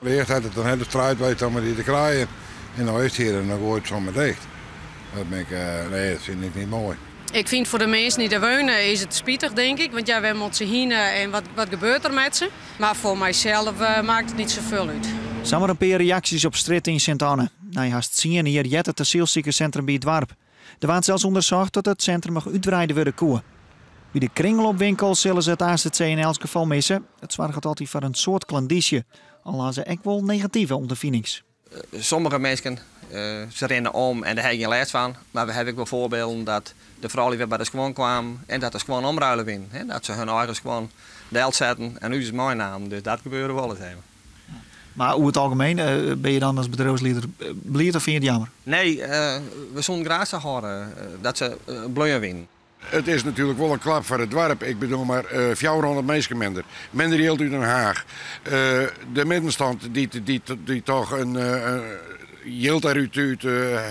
Earst hat it in hiele striid west om dy te krijen en no is it hjir en dan goait it samar ticht. Dat bin ik, nee, dat fyn ik net moai. Ik fyn foar de minsken dy't der wenje is it spitich, denk ik. Want ja, wêr moatte se hinne en wat, wat gebeurt der met se? Mar foar mysels makket it net safolle út. Samar in pear reaksjes op strjitte yn Sint-Anne. Nei hast 10 jier heart it asylsikerssintrum by it doarp. Der waard sels ûndersocht oft it sintrum noch útwreide wurde koe. By de kringloopwinkel sille se it AZC yn elts gefal misse. It soarget altyd foar in soad klandysje. Al ha se ek wol negative ûnderfinings. Sommige minsken se rinne om en dêr ha ik gjin lêst fan. Mar we hawwe ek wol foarbylden dat de froulju wer by de skuon kwamen en dat de skuon omruile wienen. Dat se hun eigen skuon delsetten en ús meinamen. Dus dat gebeurde wol ris even. Mar oer it algemien, binne je dan as bedriuwslieder bliid of fine je it jammer? Nee, we soenen graach sa hâlde dat se bleaun wienen. It is natuerlik wol in klap foar it doarp. Ik bedoel mar 400 minsken minder. Minder jild út Den Haag. De middenstand dy't toch in jild derút út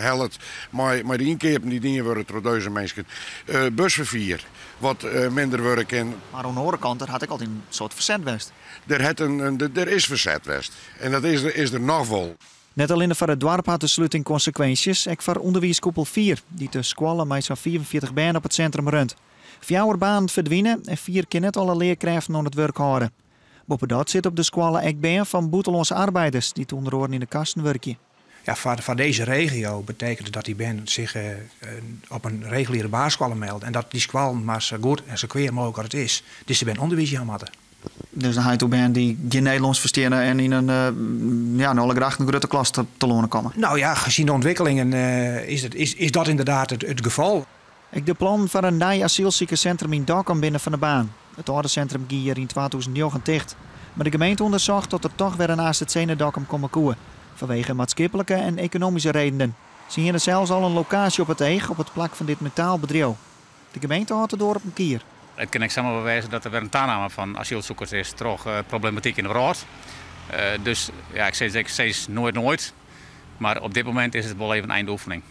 hellet mei de ynkeapen dy't dien wurde troch dizze minsken. Busferfier wat minder wurde kin. Mar oan de oare kant, der hat ek altyd in soad ferset west. Der hat in, der is ferset west en dat is, is der noch wol. Net allinne foar it doarp hat de sluting konsekwinsjes, ek foar ûnderwiiskoepel Fier, dy't de skoalle mei sa'n 45 bern op it sintrum runt. Fjouwer banen ferdwine en Fier kin net alle learkrêften oan it wurk hâlde. Boppedat sit op de skoalle ek bern fan bûtenlânske arbeiders dy't ûnder oaren yn de kassen wurkje. Ja, foar dizze regio betekent it dat dy bern sich op in reguliere basisskoalle melde en dat dy skoallen mar sa goed en sa kwea mooglik as it is, dizze bern ûnderwiis jaan moatte. Dus dan ha je it oer bern dy't gjin Nederlânsk fersteane en yn in, ja, nei alle gedachten grutte klas telâne komme. Nou ja, gezien de ontwikkelingen is, het, is, is dat inderdaad het, het geval. Ek de plannen foar in nij asylsikersintrum yn Dokkum binne fan de baan. It âlde sintrum gie hjir yn 2009 ticht. Mar de gemeente ûndersocht oft der toch wer in AZC nei Dokkum komme koe, fanwege maatskiplike en ekonomyske redenen. Se hiene sels al in lokaasje op it each op it plak fan dit metaalbedriuw. De gemeente hâldt de doar op in kier. It kin ek samar wol wêze dat der wer in taname fan asylsoekers is troch problematyk yn de wrâld. Dus ja, ik sis, ik sis noait noait, mar op dit momint is it wol even einde oefening.